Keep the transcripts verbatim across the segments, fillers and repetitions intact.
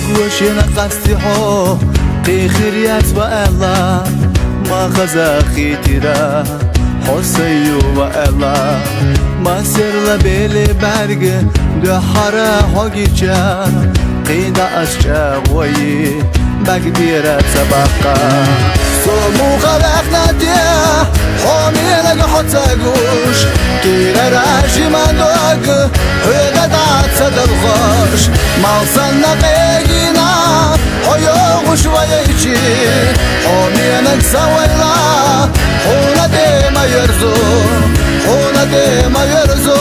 Вешина къасти хьо, кхихир яц ва аьлла, ма хаза хитира, хьо сай ю ва аьлла. Масерла бели бӀарг дуьххьара хьо гича, кхийда ас чӀагӀ вайи, бӀарг бера ца баккха. Со муха ваьхна те, хьо менаг хьо ца гуш, кирара жима дог, хьоьга дӀа ца далхаш, мал санна къегина, хьо йогӀуш вайчи, хьо менаг са вайла, хьуна де ма верзу, хьуна де ма верзу.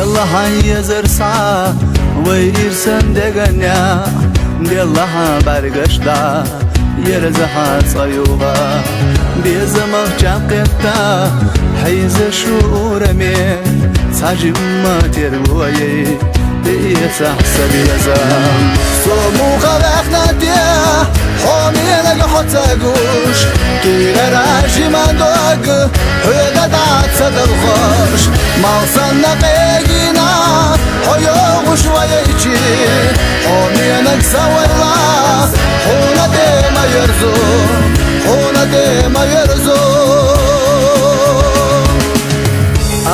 Елла хьан езар са, вай ирсан деганя, делла хьан бӀаргаш да, ерза хьан цӀаюга. Безамах чакхетта, хьийза шу ураме, цхьа жимма тергоей, тӀеэцахь са безам. Со муха ваьхна те, хьо менаг хьо ца гуш, кирара жима дог, хьоьга дӀа ца далхаш, мал санна къегина, хьо йогӀуш вайчи, хьо менаг са вайла, хьуна де ма верзу, хьуна де ма верзу.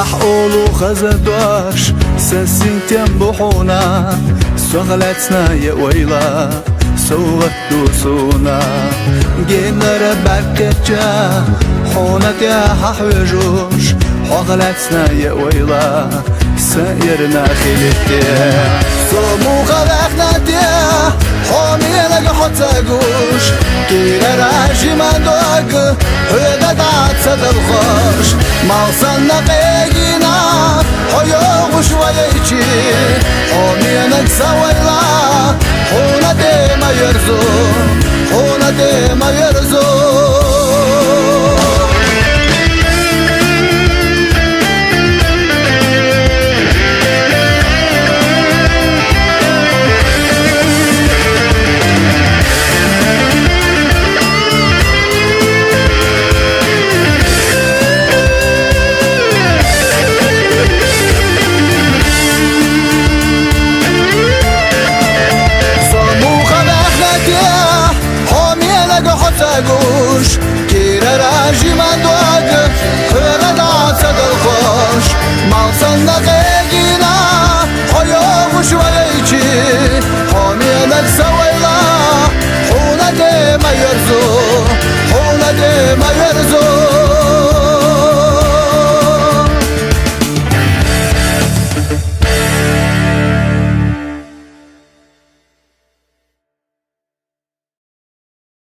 Ахь олу хаза дош, сан синтем бу хьуна, сох лаьцна е ойла, совгӀат ду суна. Генара бӀаьркхеча, хьуна тӀехьа хьоьжуш, хьох лаьцна е ойла, сан эрна хилитте. Со муха ваьхна те, хьо менаг хьо ца гуш, кирара жима дог, хьоьга дӀа ца далхаш, мал санна къегина, хьо йогӀуш вайчи, хьо менаг са вайла, хьуна де ма верзу, хьуна де ма верзу. Со муха ваьхна те, хьо менаг хьо ца гуш, кирара жима